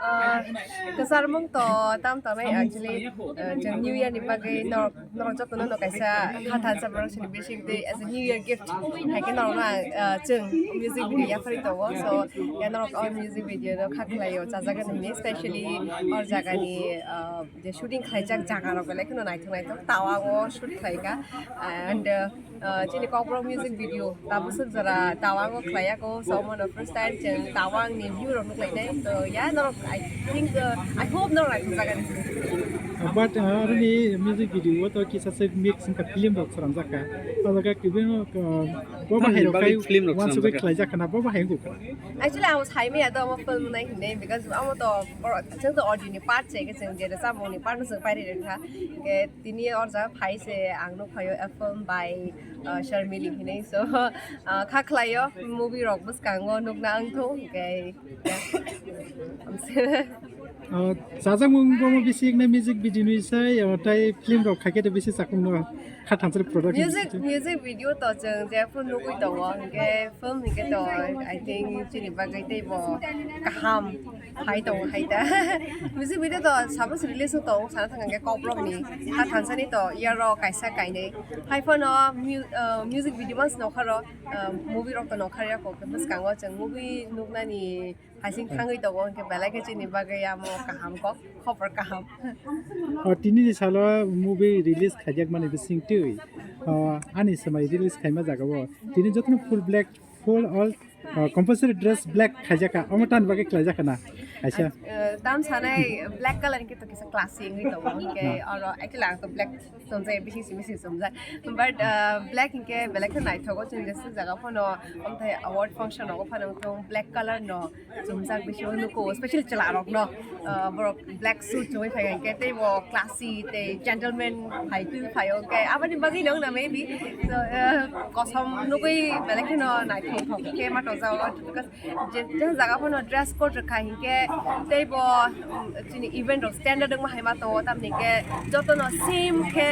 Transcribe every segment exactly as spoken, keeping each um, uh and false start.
Ah, kwchar mung to tam tongnai actually, ah, chwng New Year ni bagwi norok, norok jotono no kaisa kha thansa borok sini bising twi as a New Year gift hai khe norok no ang, ah, chwng music video yapharwi tongo. So ya norok o music video no kha khlaio chajagani hwnwi, specially o jagani, ah, je shooting khlaijak jaga rok belai kheno naithok naithok, Tawang o shoot khlaikha and, ah, Ah, chini Kokborok music video tabuk swk jora Tawang o khlaiya ko, so omo no first time chwng Tawang ni view rok nuklainai. So ya norok, I think, uh, I hope norok naithok jagani. But, uh, aroni music video o to kisa se mix wngkha, film rok swnamjak kha. O jaga kibino, uh, bo bahai rok kai film rok wansugwi swnamjak kha. Khlaijak kha na, bo bahai wngkha. Actually, ang sai maya do omo film nai hinwi, because omo to chwng to audio ni part se, chwng je rwchapmung ni part no chwng pairi rwkha. Ke tini o jaga phai se ang nukphaio a film by, uh, Sharmili hinwi. So, uh, kha khlaio movie rok bwskango nukna wngthung, hwnkhe, yeah. Oh, chajakmung bomo bisi ekna music video ni sai, oh, tai film rok khaikhe to bisi chakung no kha thansari product. Music, music video to chwng jephru nugwi tongo, hwnkhe film hwnkhe to I think chini bagwi teibo kaham. Hai tongo hai ta. Music video to sabos release wng tongo, sana thang hwnkhe Kokborok ni. Ha thansani to year o kaisa kainwi. Hai phano mu-, uh, music video mas nokharo, uh, movie rok to nokharya kok bwskango chwng movie nuknani hasing thangwi tongo hwnkhe belai khe chini bagwi amo kaham kok, khobor kaham. O tini ni salo movie release khaijak mani bising twi. O ani swmai release khaima jaga o. Tini jotono full black, full all, uh, compulsory dress black khaijakha, omo tamni bagwi khlaijakha na kaisa? Uh, tam sanai black color hwnkhe to kisa classy wngwi tongo, hwnkhe oro actually ang to black chumjak, bising si bising chumjak, but, uh, black hwnkhe belai khe naithogo, chwng jeswk jaga phano, omothai award function rogo phano wngthong black color no chumjak bisingo nuko, special chwla rok no, uh, borok black suit chumui phai hwnkhe tei bo classy tei gentleman hai twi phaio, hwnkhe aboni bagwi no wngna maybe. So, uh, kosom nugwi belai kheno naithok thok khe ma tongjak, because je, je jaga phano dress code rwkha hinkhe tei bo, um, chini event rok standard wngma hai ma tongo, tamni khe jotono same khe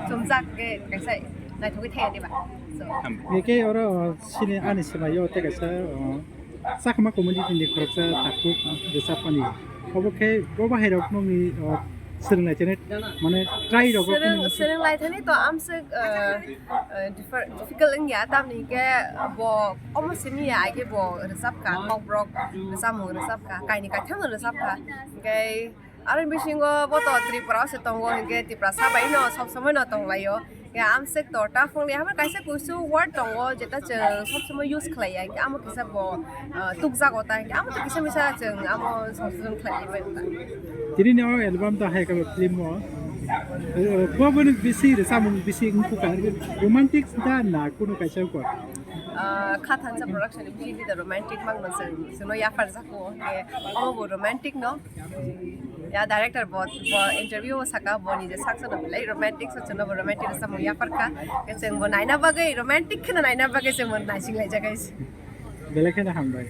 chumjak khe kaisa naithogwi thaya diba. So. Hwnkhe oro, uh, chini ani swmai o tei kaisa, uh, Chakma community ni khoroksa takhuk rwchapmani. Obo khe bo bahai rok nokni, o, swrwng lai thani, mane, try rok Swrwng, phano swrwng lai thani to amswk, uh, uh, differ-, difficult wngya, tamni hwnkhe bo omo simi ya, ai khe bo rwchapkha, kokborok rwchapmung rwchapkha, kaini kaitham no rwchapkha, hwnkhe Aroni bisingo bo to Tripura o se tongo, hinkhe Tiprasa bai no sob somoi no tonglaio. Ya, amswk to ta phone ya, kaisa kuisu word tongo, jeta chwng sob somoi use khlaiya, hinkhe amo kisa bo, ah, tukjago ta, hinkhe amo to kisa misa chwng amo sob somoi khlaiya ta. Tini ni o album ta hai ka film o, eh, bo bo ni bisi rwchapmung bisi wngkha, romantic da na kunu kaisa ko? Ah, kha thansa production ni bisi da romantic mang no chwng, chwngno yapharjak. Omo bo romantic no. Ya, director bo, bo interview o saka bo ni je saksa no belai romantic, so chwngno bo romantic samung yapharkha. Ke chwng bo naina bagwi, romantic kheno naina bagwi chwng bo naising laijak guys. Belai kheno hambai.